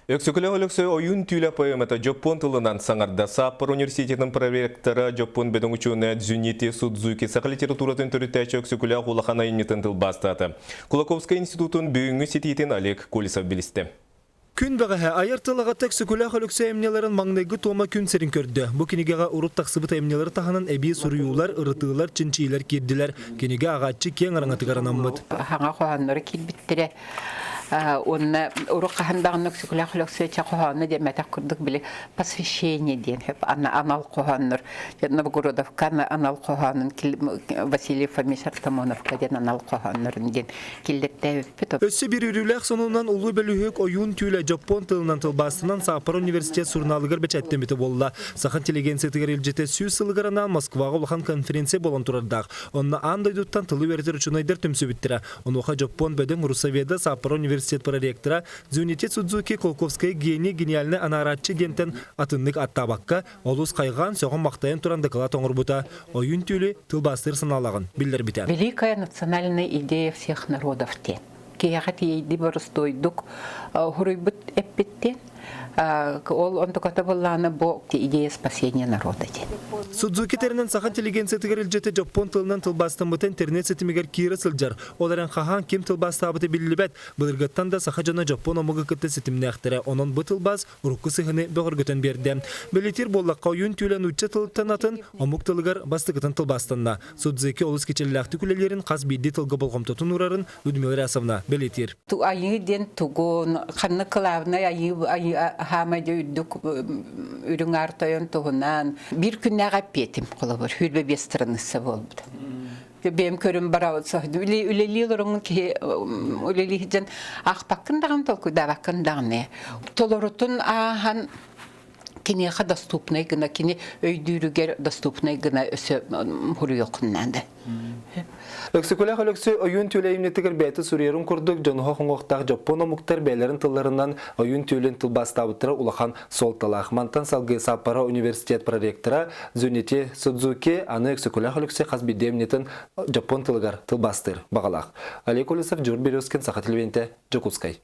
Өксөкүлээх Өлөксөй Ойуун түүлэ поэмата дьоппуон тылынан саҥарда. Саппор университетын проректора, дьоппуон бөдөҥ учуонайа Дзюнити Судзуки саха литературатын төрүттээччи Өксөкүлээх улахан айымньытын тылбаастаата. Кулаковскай институтун бүгүҥҥү ситиитин Олег Колесов билистэ. Күн бэҕэһээ айар тыл аҕата Өксөкүлээх Өлөксөй айымньыларын маҥнайгы туома күн сирин көрдө. Бу кинигэҕэ урут тахсыбыт айымньылары таһынан эбии суруйуулар, ырытыылар, чинчийиилэр киирдилэр. Кинигэ ааҕааччы киэҥ араҥатыгар анаммыт. Хаҥа хоһоонноро киирбиттэрэ. Уонна урук хаһан даҕаны Өксөкүлээх Өлөксөйчө хоһооно диэмэтэх курдук били посвящение диэн анал хоһооннор Новгородовка анал хоһоонун Василий Фомич Артамоновка диэн анал хоһооннорун диэн киллэртээбиппит. Өссө биир үөрүүлээх сонунан улуу бөлүһүөк Ойуун түүлэ дьоппуон тылынан тылбаастанан Сааппар университет сурунаалыгар бэчээттэммитэ буолла. Саха интеллигенциятыгар илдьитэ 100 сылыгар анаан Москваҕа улахан конференция буолан турардаах. Онно аан дойдуттан тылы үөрэтэр учуонайдар түмсүбүттэрэ. Онуоха дьоппуон бөдөҥ Русоведа Саппоро университет проректора Дзюнити Судзуки Колковскай гений гениальный анаарааччы диэнтэн атыннык аттаабакка, олус хайҕаан, сөҕөн-махтайан туран дакылаат оҥорбута, ойуун түүлү тылбаастыыр санаалааҕын биллэрбитэ. Великая национальная идея всех народов диэн. Киһиэхэ тиийди боростуойдук хуруйбут эппиттен ол онтуката буоллаҕына бу идея спасения народа диэн. Судзуки тэринэн саха интеллигенциятыгар илдьэтэ дьоппуон тылынан тылбаастаммыта интернет ситимигэр киирэ сылдьар. Ол эрэн хаһан ким тылбаастаабыта биллибэт. Былыргыттан да саха дьоно дьоппуон омугу кытта ситимнээхтэрэ. Онон бу тылбаас урукку сыһыны бөҕөргөтөн биэрдэ. Бэлиэтиир буоллахха, ойуун түүлэ нуучча тылыттан атын омук тылыгар бастакытын тылбаастанна. Судзуки олус кичэллээхтик үлэлиирин хас биирдии тылга болҕомтотун уурарын Людмила Рясовна бэлиэтиир. Айыы диэн тугун, ханнык кылаабынай айыы хаамай үрдүк үрүҥ аар тойон туһунан биир күннээх эппиэтим холобур 25 страница буолбут. Бэйэм көрүм бара үлэлии олороҥун киһи үлэлии дьэн аахпаккын даҕаны толкуйдаабаккын даҕаны толорутун ааһан киниэхэ доступнай гына кини өйдүүрүгэр доступнай гына өссө хуруйуоххун наада. Өксөкүлээх Өлөксөй ойуун түүлэ айымньытыгар бэйэтэ суруйарын курдук дьонуһа хоҥуохтаах дьоппуон омуктар бэйэлэрин тылларынан ойуун түүлүн тылбаастаабыттара улахан суолталаах. Мантан салгыы Саппоро университет проректора Дзюнити Судзуки аны Өксөкүлээх Өлөксөй хас биирдии айымньытын дьоппуон тылыгар тылбаастыыр баҕалаах. Олег Колесов, Дьур Березкин, Саха телевидениетэ, Дьокуускай.